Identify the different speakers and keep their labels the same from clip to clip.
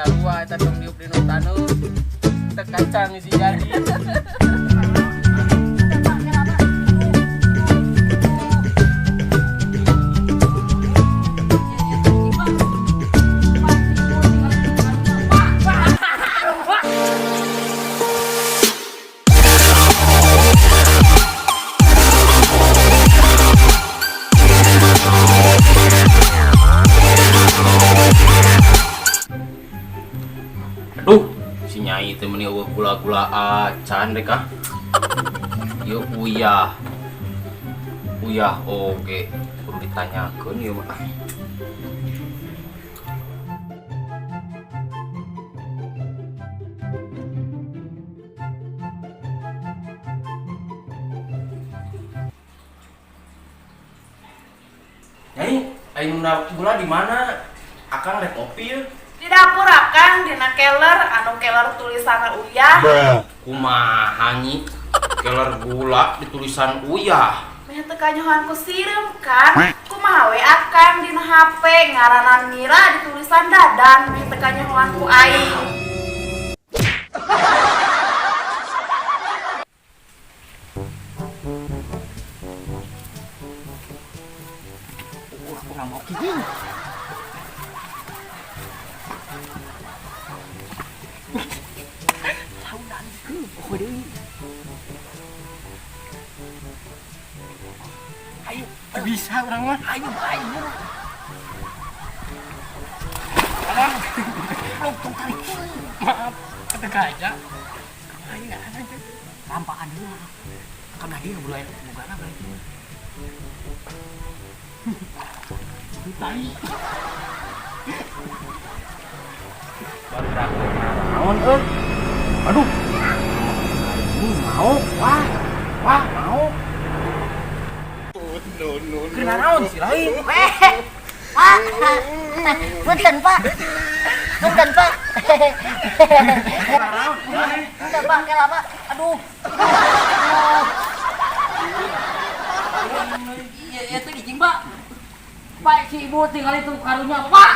Speaker 1: Sarua eta tong diuk dinu taneuh. Teu kacang isi jadi. Aduh, si Nyai teh meuni eueuh gula-gula acan rek ah. Ieu uyah. Uyah oge kudu ditanyakeun ieu mah. Nyai, aing nu gula di mana? Akang rek kopi yeuh.
Speaker 2: Di dapur akang dina keler anu keler tulisanna uyah.
Speaker 1: Kumaha nyi? Keler gula ditulisan uyah.
Speaker 2: Meh teu kanyohan ku sireum kan. Kumaha we akang dina HP ngaranan Mira ditulisan Dadan meh teu kanyohan ku aing.
Speaker 3: Aku nggak mau gini. Ayo, bisa orang mah. Ayo, ayo. Alang, belum tarik. Maaf, kata gajah. Ayo, ayo. Lampaan dulu. Kamu dia mulai bukan apa itu. Tai.
Speaker 1: Baru takut. Naon euy? Aduh. Ini mau, wah. Wah, mau.
Speaker 4: No, no, no.
Speaker 1: Keur naraon si lain?
Speaker 5: Pak, punten Pak, punten Pak, punten Pak, kela Pak, aduh.
Speaker 3: Iya, iya teh gijing Pak. Pak, si ibu tinggal itu karunya Pak.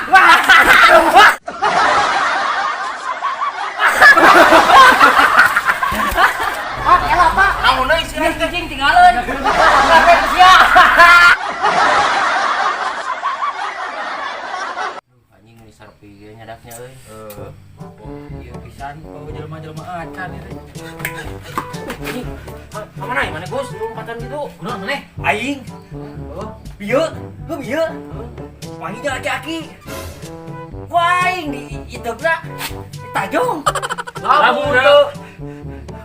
Speaker 5: Pak, kela Pak.
Speaker 1: Naon euy si lain teh?
Speaker 3: Gijing tinggalin. Kabeh sia.
Speaker 1: Anjing ini sarpi ieu nyadaknya euy.
Speaker 4: Heeh.
Speaker 1: Ieu pisan bawa jelema-jelema acan ieu teh. Anjing, ka mana ieu maneh Gus? Lompatan gitu.
Speaker 3: Kunaon maneh?
Speaker 6: Aing.
Speaker 1: Oh,
Speaker 6: Bieu, heuh bieu. Wangi jeung aki-aki. Ku aing di iteupna tajong.
Speaker 1: Labu
Speaker 6: teu.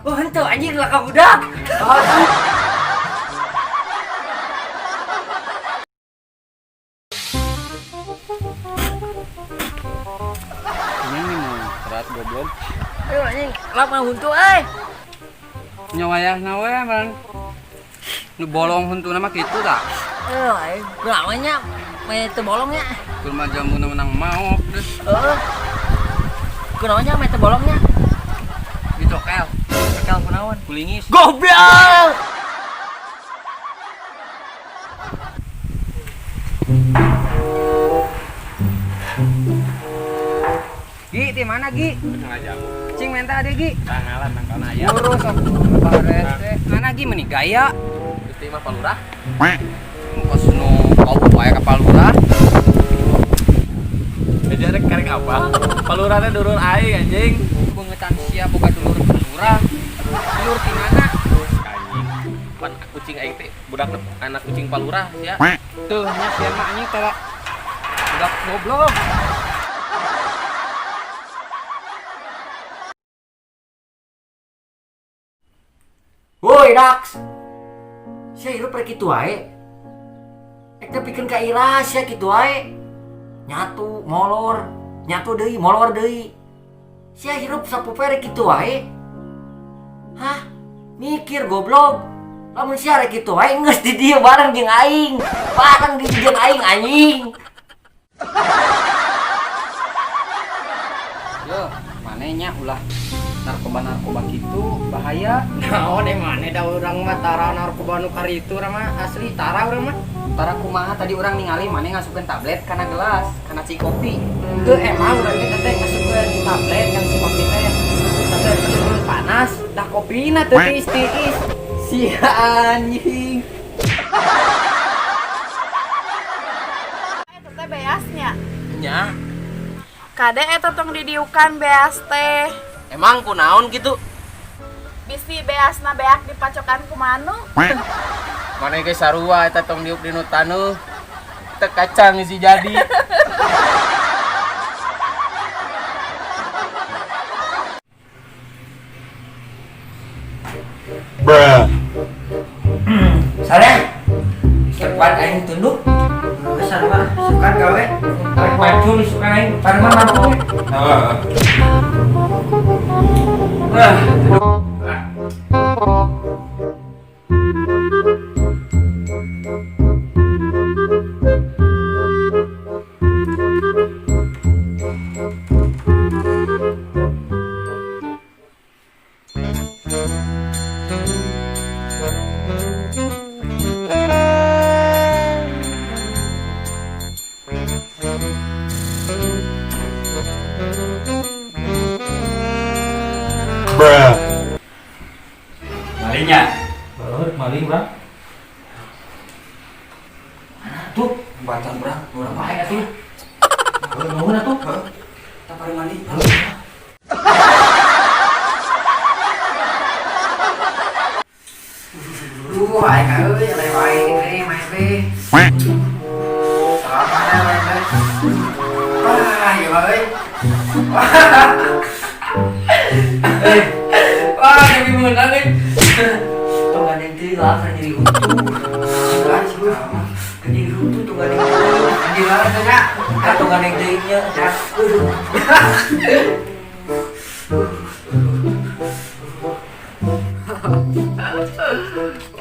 Speaker 6: Oh henteu anjing laka budak.
Speaker 1: Ini nih berat goblok.
Speaker 3: Ayo anjing, lap mah huntu euy.
Speaker 1: Nya wayahna we man. Nu bolong huntuna mah kitu tah.
Speaker 3: Eh, aing kunaon nya? Meh teu bolong nya.
Speaker 1: Keur mah jamu menang maok deh.
Speaker 3: Heeh. Kunaon nya meh teu bolong nya?
Speaker 1: Dicokel.
Speaker 3: Cokel kunaon?
Speaker 1: Kulingis.
Speaker 6: Goblok.
Speaker 1: Gi, di mana Gi? Cing minta deh Gi.
Speaker 4: Tangalan nangkana aya.
Speaker 1: Urus aku parete. Mana Gi meni gaya?
Speaker 4: Gusti mah palurah.
Speaker 1: Kos nu kau wae ka palurah.
Speaker 4: Aja rek karek apa? Palurah teh dulur aing anjing.
Speaker 1: Beungetan sia boga dulur palurah. Dulur ti mana?
Speaker 4: Anjing. Pan kucing aing teh budak anak kucing palurah sia.
Speaker 1: Tuh nya sia mah anjing teh budak goblok.
Speaker 6: Woi Dax. Sia hirup rek kitu wae. Ek teh pikeun ka ira sia kitu wae. Nyatu molor, nyatu deui molor deui. Sia hirup sapopoe rek kitu wae. Hah? Mikir goblok. Lamun sia rek kitu wae geus di dieu bareng jeung aing. Bareng di dieu jeung aing anjing.
Speaker 1: Yo, manehnya ulah
Speaker 3: Narkoba-narkoba gitu bahaya.
Speaker 7: Naon emane da urang mah tara narkoba nu karitu urang mah asli tara urang mah.
Speaker 3: Tara kumaha tadi urang ningali maneh ngasupkeun tablet kana gelas, kana ci kopi.
Speaker 7: Heuh emang urang teh teh ngasupkeun tablet kana si kopi teh. Tablet turun panas, dah kopina teu tiis-tiis.
Speaker 3: Sia anjing.
Speaker 2: Eta teh beasnya.
Speaker 1: Nya,
Speaker 2: Kade eta tong didiukan beas teh.
Speaker 1: emang kunaon gitu?
Speaker 2: Bisi beasna beak dipacokan ku manuk.
Speaker 1: Mana ge sarua eta tong diuk dinu taneuh. Teu kacang isi jadi.
Speaker 6: Sare. Cepat aing tunduk. Besar mah sukan gawe. Rek maju sukan aing parma mabuk. Heeh. Ah,
Speaker 8: Malingnya.
Speaker 4: Maling, Bang.
Speaker 6: Tuh, bacaan urang, urang bae atuh. Nuhun atuh. Tah pari mandi.
Speaker 7: Duh, aing euy, eleh wae teh main teh. Salaman main teh. Wah, ieu mah euy. Wah, deui meunang euy.
Speaker 6: Tong gandeng teuing lah keur nyeri huntu. Keur nyeri huntu tong gandeng teuing.
Speaker 7: Di mana teh nya?
Speaker 6: Tong gandeng teuing nya.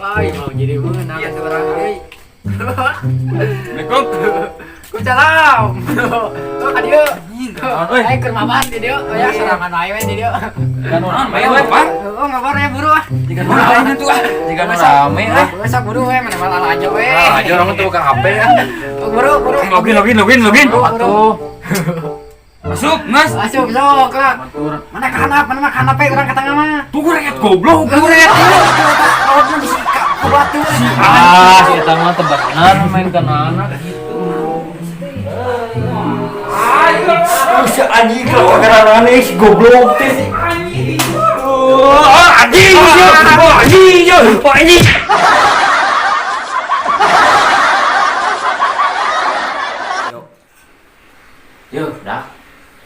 Speaker 7: Wah, ieu mau jadi meunang atuh urang euy.
Speaker 8: Assalamualaikum.
Speaker 7: Waalaikumsalam. Oh, ka dieu.
Speaker 8: Euy.
Speaker 7: Aing keur mabar di dieu. Oh ya, sorangan wae we di dieu.
Speaker 4: Kan
Speaker 8: Main we, Pak.
Speaker 7: Oh, mabar ya buru ah.
Speaker 4: Jika nu rame tuh ah. Jika nu rame ah.
Speaker 7: Sok buru we mana malah aja we.
Speaker 4: Ah, aja orang tuh buka HP ya.
Speaker 7: Oh, buru, buru.
Speaker 8: Login, login, login, login.
Speaker 7: Buru, buru.
Speaker 8: Masuk, Mas.
Speaker 7: Masuk, sok. Mana kanap, mana mah kanap we urang ka tengah mah.
Speaker 8: Tunggu reket goblok.
Speaker 7: Tunggu reket. Awakna bisi ka ku batu.
Speaker 4: Ah, si eta mah teu bener main kana anak gitu.
Speaker 6: Si anjing kalau karena si goblok teh.
Speaker 8: Oh, anjing, oh, anjing, oh, anjing.
Speaker 1: Yo, dah.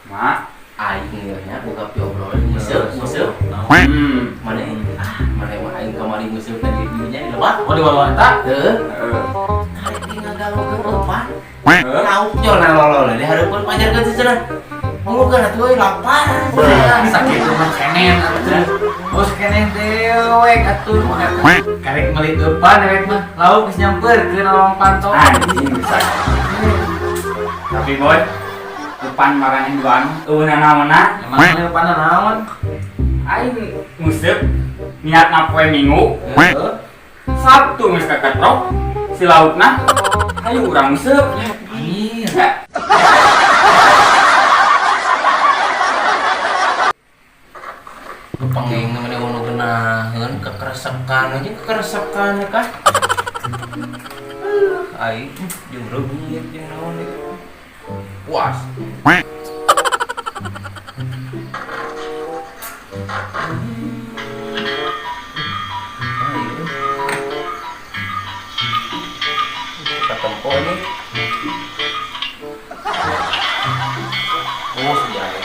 Speaker 8: Mak.
Speaker 1: Aing ieu nya boga piobrolan nguseup, nguseup. Mana ah, mana mah aing kamari nguseup tadi dieu nya di lebak.
Speaker 4: Oh, di bawah eta?
Speaker 1: Heuh. Aing ngagalokeun eupan. Lauk nyo nalolol di hareupeun pajarkeun secenah. Manglukeun atuh euy lapar.
Speaker 4: Sakit mah cenen atuh. Bos kenen dewek atuh. Karek meuli eupan dewek mah. Lauk geus nyamperkeun lawang panto.
Speaker 8: Anjing bisa. Tapi boy, depan marahnya duaan, eueuh nanaonna.
Speaker 4: Emang meuli eupan naon?
Speaker 8: Aing nguseup niatna poe Minggu,
Speaker 4: Heeh.
Speaker 8: Sabtu geus kaketrok si laukna. Hayu urang nguseup.
Speaker 4: Anjir.
Speaker 8: Ya.
Speaker 1: Pengeng mana ono genaheun kekeresekan aja kekeresekan ya kah? Aing jeung reungit jeung naon deui. Puas. Ayo. Kita tempo nih. Oh, sejahe.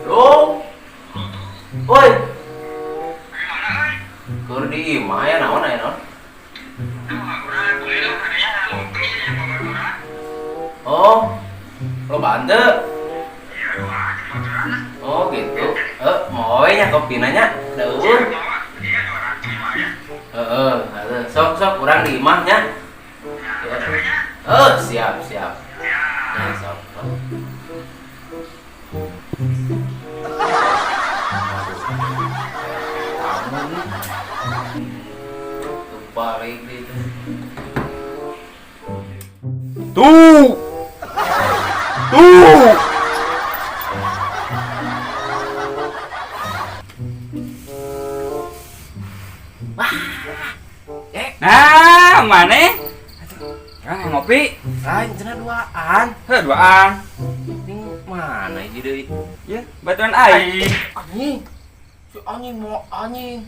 Speaker 1: Bro. Oi. Keur di imah aya naon aya naon? Oh, lo bande. Oh gitu. Mau nya kopi nanya. Deur. Heeh, sok sok urang di imah nya. Siap siap. Ya, sok. Balik deui teh. Tuh. Tuh.
Speaker 8: Nah, mana? Kan ngopi.
Speaker 1: Lain cenah duaan.
Speaker 8: Heh, duaan.
Speaker 1: Ini mana ini deui?
Speaker 8: Ya, batuan aing.
Speaker 1: Anjing. Si anjing mau anjing.